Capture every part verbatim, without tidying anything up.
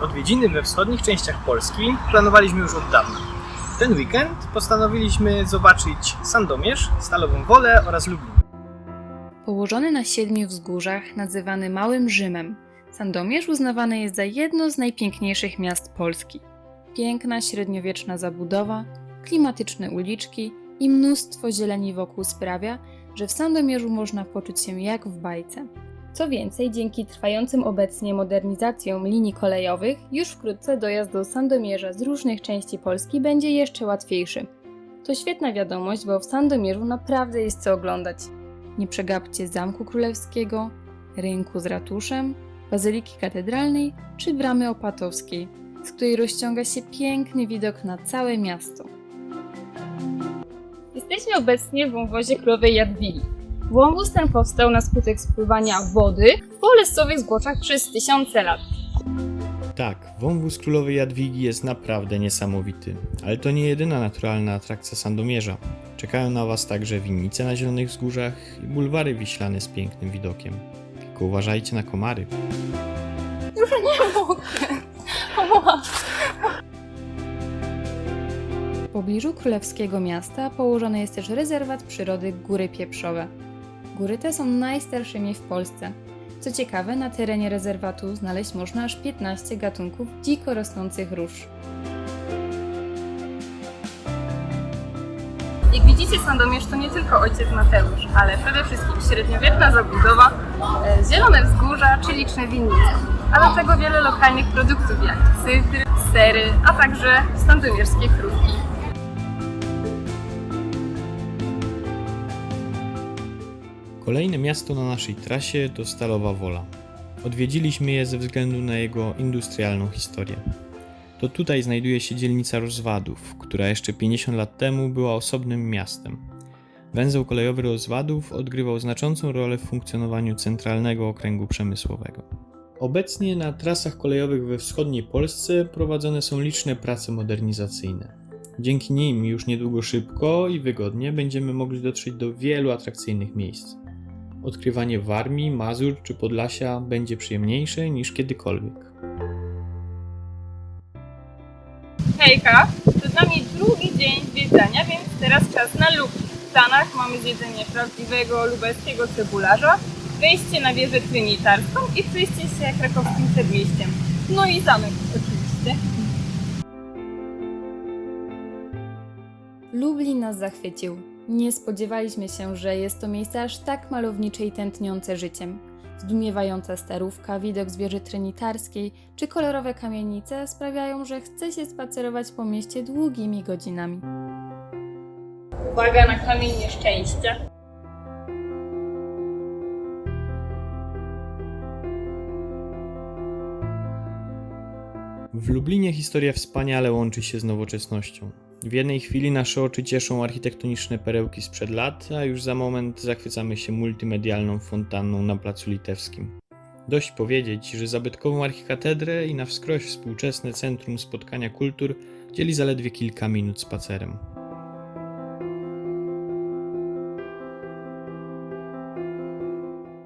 Odwiedziny we wschodnich częściach Polski planowaliśmy już od dawna. W ten weekend postanowiliśmy zobaczyć Sandomierz, Stalową Wolę oraz Lublin. Położony na siedmiu wzgórzach, nazywany Małym Rzymem, Sandomierz uznawany jest za jedno z najpiękniejszych miast Polski. Piękna, średniowieczna zabudowa, klimatyczne uliczki i mnóstwo zieleni wokół sprawia, że w Sandomierzu można poczuć się jak w bajce. Co więcej, dzięki trwającym obecnie modernizacjom linii kolejowych, już wkrótce dojazd do Sandomierza z różnych części Polski będzie jeszcze łatwiejszy. To świetna wiadomość, bo w Sandomierzu naprawdę jest co oglądać. Nie przegapcie Zamku Królewskiego, rynku z ratuszem, Bazyliki Katedralnej czy Bramy Opatowskiej, z której rozciąga się piękny widok na całe miasto. Jesteśmy obecnie w wąwozie królowej Jadwigi. Wąwóz ten powstał na skutek spływania wody po lasowych zboczach przez tysiące lat. Tak, wąwóz królowej Jadwigi jest naprawdę niesamowity, ale to nie jedyna naturalna atrakcja Sandomierza. Czekają na Was także winnice na zielonych wzgórzach i bulwary wiślane z pięknym widokiem. Tylko uważajcie na komary. Już nie mogę. W pobliżu królewskiego miasta położony jest też rezerwat przyrody Góry Pieprzowe. Góry te są najstarszymi w Polsce. Co ciekawe, na terenie rezerwatu znaleźć można aż piętnaście gatunków dziko rosnących róż. Jak widzicie, Sandomierz to nie tylko ojciec Mateusz, ale przede wszystkim średniowieczna zabudowa, e, zielone wzgórza czy liczne winnice, a do tego wiele lokalnych produktów jak cydr, sery, a także sandomierskie krówki. Kolejne miasto na naszej trasie to Stalowa Wola. Odwiedziliśmy je ze względu na jego industrialną historię. To tutaj znajduje się dzielnica Rozwadów, która jeszcze pięćdziesiąt lat temu była osobnym miastem. Węzeł kolejowy Rozwadów odgrywał znaczącą rolę w funkcjonowaniu centralnego okręgu przemysłowego. Obecnie na trasach kolejowych we wschodniej Polsce prowadzone są liczne prace modernizacyjne. Dzięki nim już niedługo szybko i wygodnie będziemy mogli dotrzeć do wielu atrakcyjnych miejsc. Odkrywanie Warmii, Mazur czy Podlasia będzie przyjemniejsze niż kiedykolwiek. Hejka, przed nami drugi dzień zwiedzania, więc teraz czas na Lublin. W planach mamy zjedzenie prawdziwego lubelskiego cebularza, wejście na wieżę trinitarską i przejście się krakowskim przedmieściem. No i zamek oczywiście. Lublin nas zachwycił. Nie spodziewaliśmy się, że jest to miejsce aż tak malownicze i tętniące życiem. Zdumiewająca starówka, widok z wieży trinitarskiej czy kolorowe kamienice sprawiają, że chce się spacerować po mieście długimi godzinami. Uwaga na kamień nieszczęścia. W Lublinie historia wspaniale łączy się z nowoczesnością. W jednej chwili nasze oczy cieszą architektoniczne perełki sprzed lat, a już za moment zachwycamy się multimedialną fontanną na placu litewskim. Dość powiedzieć, że zabytkową archikatedrę i na wskroś współczesne centrum spotkania kultur dzieli zaledwie kilka minut spacerem.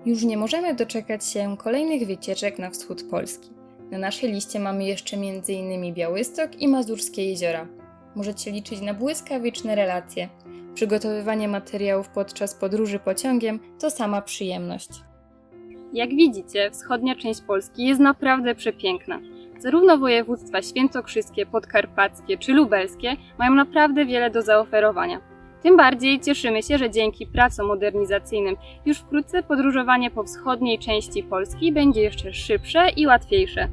Już nie możemy doczekać się kolejnych wycieczek na wschód Polski. Na naszej liście mamy jeszcze między innymi Białystok i Mazurskie Jeziora. Możecie liczyć na błyskawiczne relacje. Przygotowywanie materiałów podczas podróży pociągiem to sama przyjemność. Jak widzicie, wschodnia część Polski jest naprawdę przepiękna. Zarówno województwa świętokrzyskie, podkarpackie czy lubelskie mają naprawdę wiele do zaoferowania. Tym bardziej cieszymy się, że dzięki pracom modernizacyjnym już wkrótce podróżowanie po wschodniej części Polski będzie jeszcze szybsze i łatwiejsze.